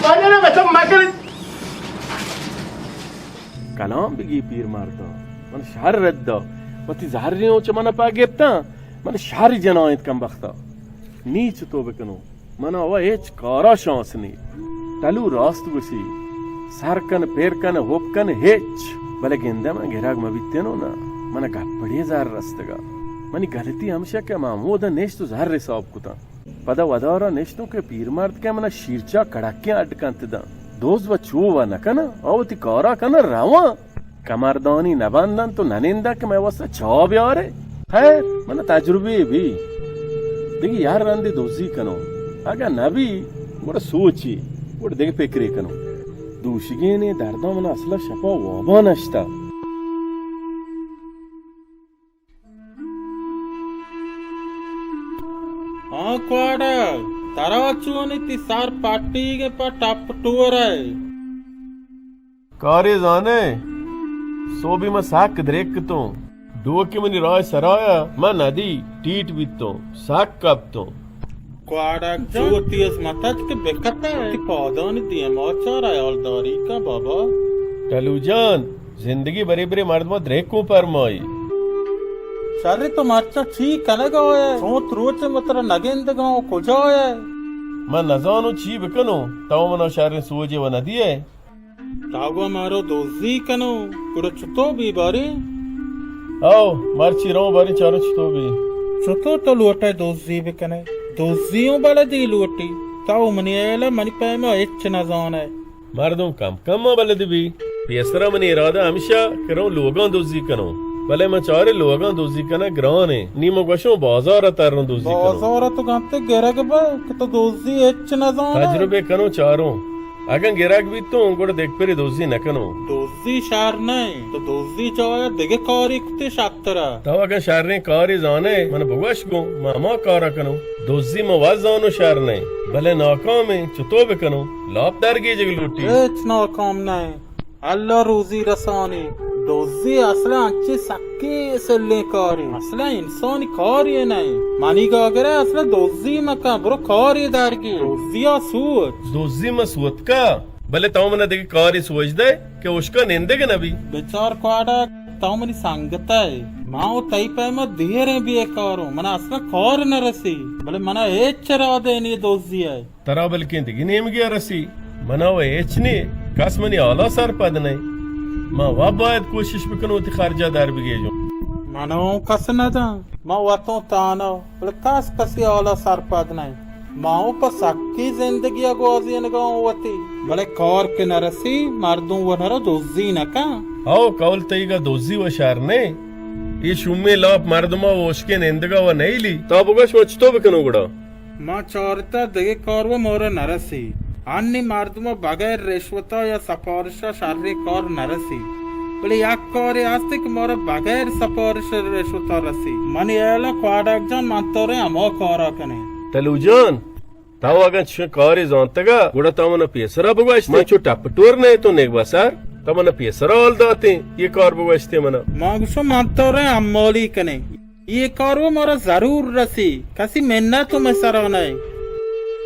واجہ نا بچو مکل۔ کلام بگی پیر مردا، من شر ردا، وتی زہریں چہ من پا گپتاں، من شر جنائینت کم بختا۔ نی چتو بکنو، من آوا ہچ کارا شانس نی۔ ٹلو راست گوشی، سر کن، پیر کن، ہوپ کن، ہچ۔ بلے گندہ من گراگ مبیتینو نا، من گپڑی زہر رستگا۔ منی غلطی ہمشہ کہ من ہمودا نشت و زہر حساب کتاں۔ پدا ودارا نشتوں کہ پیرمرد کہ منا شیرچا کڑکیں اڈ کنت داں۔ دوز و چو و نکناں، آ وتی کارا کناں رواں۔ کمردانی نبندنت و ننندنت کہ مئے واسطہ چا بیارے۔ خیر، منا تجربے بی۔ دگہ ہر رندے دوزی کنوں۔ اگاں نبی، گڑا سوچی، گڑا دگہ پکرے کنوں۔ دوشیگینیں درداں منا اصلا شپا وابا نشتا۔ ہاں کواڑگ، ترا چونی تی سر پٹیگ پہ ٹپ ٹور ء۔ کارے زانے، سوبی من سک دریک کتوں۔ ڈوکی منی راہ سرایا، من ندی، ٹیٹ بیتوں، سک کپتوں۔ کواڑگ جان، چو تیز متچ کہ بکتہ، وتی پادانی دیما چار، حیالداری کن بابا۔ ٹلو جان، زندگی برے برے مردماں دریکوں پرمائی۔ شر، تو مرچاں چی کنگا ئے؟ چونت روچ من ترا نگندگاں و کجا ئے؟ من نزانوں چی بکنوں، تو منا شریں سوجے و ندیئے۔ تو گوں مارو دزی کنو، گڑا چتو بی باریں؟ او، مرچی روں باریں چاروں چتو بی۔ چتو تو لوٹئے دزی بکنئے؟ دزی اوں بلدی لوٹی۔ تو منی ہیالا منی پیما ہچ نزانئے۔ مردم کم کم ء بلد بی۔ پیسرا منی ارادہ ہمشا کہ روں لوگاں دزی کنوں۔ بلے من چارے لوگاں دزی کنگ گران ایں۔ نی من گوشوں بازار ء تروں دزی کنوں۔ بازار ء تو گنتے گرگ بہ کہ تو دزی ہچ نزانئے۔ تجربے کنوں چاروں۔ اگاں گرگ بیتوں، گڑا دگپرے دزی نہ کنوں۔ دزی شر نہ انت، تو دزی جایا دگہ کارے کتے شرتر ء۔ تو اگاں شریں کارے زانئے، من بگوش گوں، من ہما کارا کنوں۔ دزی من وت زانوں شر نہ انت، بلے ناکام انت، چتو بکنوں؟ لاپ درگیجگ لوٹی۔ ہچ ناکام نہ انت۔ اللہ روزی رسانی۔ دزی اصلا انچیں سکیں سلیں کارے۔ اصلا انسانی کارے نہ انت۔ منی گاگرے اصلا دزی مکن، برو کارے درگی۔ دزی ء سوت۔ دزی من سوتکا، بلے تو منا دگہ کارے سوج دئے کہ اشکا نندگ نہ بی۔ بچار کواڑا، تو منی سنگت ئے۔ ما و تئی پیما دیریں بیکاروں۔ منا اصلا کار نہ رسی، بلے منا ہچ ارادہ نی دزی ء۔ ترا بلکیں دگہ نیمگے ء رسی۔ منا و ہچ نی، کس منی حالا سرپد نئے۔ ما و باید کوشش بکنوں وتی خرجا در بگیجوں۔ من اوں کس نداں، ما وتوں تانا، بلے کس کسی حالا سرپد نئے۔ ما اوں پہ سکی زندگی ء گوازینگا اوں وتی۔ بلے کار کہ نرسی، مردم و نرا دزی نکن۔ ہو، قول تئیگا دزی و شر نئے۔ اے شومیں لاپ مردما و اشکیں نندگا و نیلی۔ تا بگوش ما چتو بکنوں گڑا؟ ما چارتہ دگہ کار و مارا نرسی۔ انی مردم بغیر رشوتا یا سفارشا شریں کار نرسی۔ بلے یک کارے ہستی کہ مارا بغیر سفارش رشوتا رسی۔ منی ہیالا کواڈگ جان، من تورے ہما کارا کنیں۔ تلو جان، تو اگاں چشیں کارے زانتگا، گڑا تو منا پیسرا بگوشتے۔ من چو ٹپ ٹور نہ اتوں نگبہ سر، تو منا پیسرا حال داتیں، یہ کار بگوشتے منا۔ ما گوشوں من تورے حمالی کنیں۔ اے کار و مارا ضرور رسی، کسی منت و مئے سرا نئے۔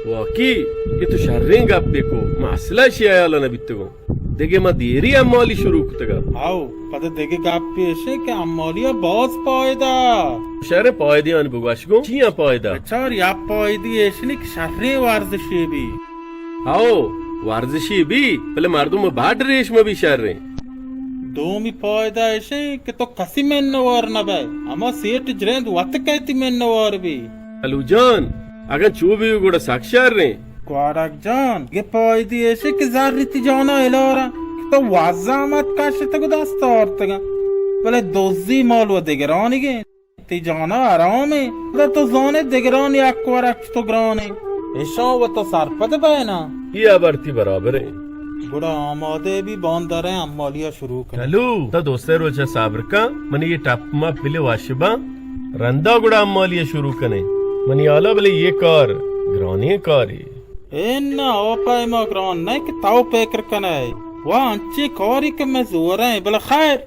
واقعی، اے تو شریں گپے کو، ما اصلا اشی حیالا نہ بیتگوں۔ دگہ ما دیری حمالی شروع کتگا۔ ہاو، پدا دگہ گپے اشیں کہ حمالیا باز پائدہ۔ شریں پائدیانی بگوش گوں، چیاں پائدہ؟ بچار، یا پائدی اشنی کہ شریں ورزشے بی۔ ہاو، ورزشے بی، بلے مردم بڈ ریش مہ بی شریں۔ دومی پائدہ اشیں کہ تو کسی منوار نہ بئے، ہما سیٹ جریند وت کئیتی منوار بی۔ الو جان، اگاں چو بی گڑا سک شریں۔ گواڈگ جان، یہ پائدی اشیں کہ زری تی جانا ہلارا کہ تو وزامت کشتگ و دست آرتگا، بلے دزی مال و دگرانیگیں۔ تی جانا حرامیں، بلے تو زانے دگرانی حق و رکت و گرانیں۔ اشاں و تو سرپد بئے نا۔ یہ ہبر تی برابریں۔ گڑا آمادہ بی، باندریں حمالیا شروع کنیں۔ چلو، تا دو سے روچا صبر کن، منی یہ ٹپ ما پلے وش باں، رندا گڑا حمالیا شروع کنیں۔ منی حالا بلے یہ کار گرانیں کارے۔ اے نہ، او پیما گران نہ کہ تو فکر کنئے۔ وا انچیں کارے کہ مئے زوریں، بلے خیر۔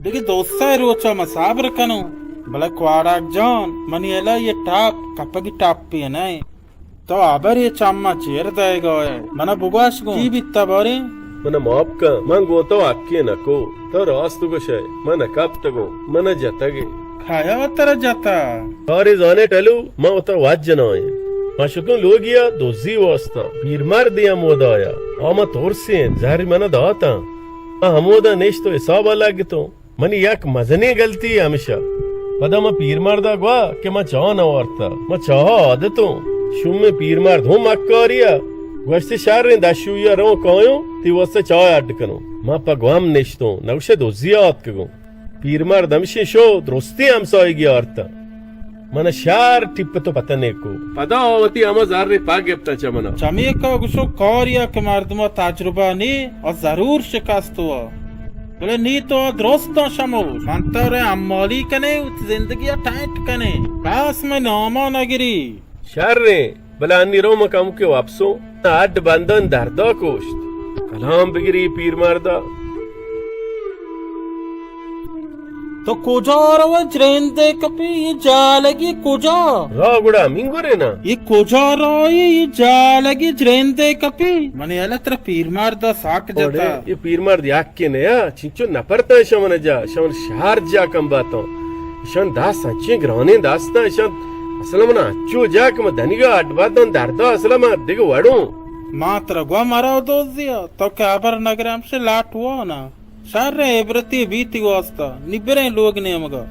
دگہ دو سے روچا من صبر کنوں، بلے کواڈگ جان، منی ہیالا یہ ٹپ کپگی ٹپے نہ انت۔ تو ہبرے چماں چیر دئیگا ئے۔ منا بگوش گوں، چی بیتا باریں؟ منا معاف کن، من گوں تو حقے نکو۔ تو راست گوشئے، من نکپتگوں، منا جتگے۔ کیا ترا جتا؟ کارے زانے ٹلو، من وتا وت جنائیں۔ من شتوں لوگیا دزی واسطہ، پیرمردے ہمودا یا۔ آ من ترسیں، زہر منا داتاں۔ من ہمودا نشت و حسابا لگتوں۔ منی یک مزنیں گلتی ہمشہ۔ پدا من پیرمردا گوا کہ من چاہ نہ وارتا۔ من چاہا عادتوں۔ شومیں پیرمرد ہوں مکاریا۔ گوشت شریں، دشویا روں کایوں، تی واسطہ چاہ اڈ کنوں۔ من پہ گوام نشتوں، نگوشے دزیا آتکگوں۔ پیرمرد ہمشیں شو، درستی ہمسایگی آرتا۔ من شہر ٹپت و پتنے کو۔ پدا آ وتی ہما زر پا گپتا چہ منا۔ چمیکا گوشو کاریا کہ مردما تجربہ نی، آ ضرور شکست ہوا۔ بلے نی تو درستاں شموش۔ من تو رے حمالی کنے، وتی زندگیا ٹائٹ کنے۔ بس مئے ناما نگری۔ شریں، بلے انی رو من کمکے وپسوں۔ اڈ بندان دردا کشت۔ کلام بگری پیرمردا۔ تو کجا روئے جرندے کپی، اے جالگی کجا؟ را گڑا ہمینگورے نا۔ اے کجا روئے، اے جالگی جرندے کپی؟ منی ہیال ء ترا پیرمرد ء سک جتا۔ اے پیرمرد یکے نیا، چنچو نپرتاں اشاں من جا، اشاں من شہر جا کم باتاں۔ اشاں دست انچیں گرانیں دستاں، اشاں اصلا من انچو جا کہ من دنیگا اڈ باتاں دردا اصلا من دگہ وڑوں۔ ما ترا گوا مرا دوزیا، تو کہ ہبر نگرے ہمشے لاٹ وانا۔ شر عبرتی بیتی واسطہ، نی بریں لوگ نیمگا۔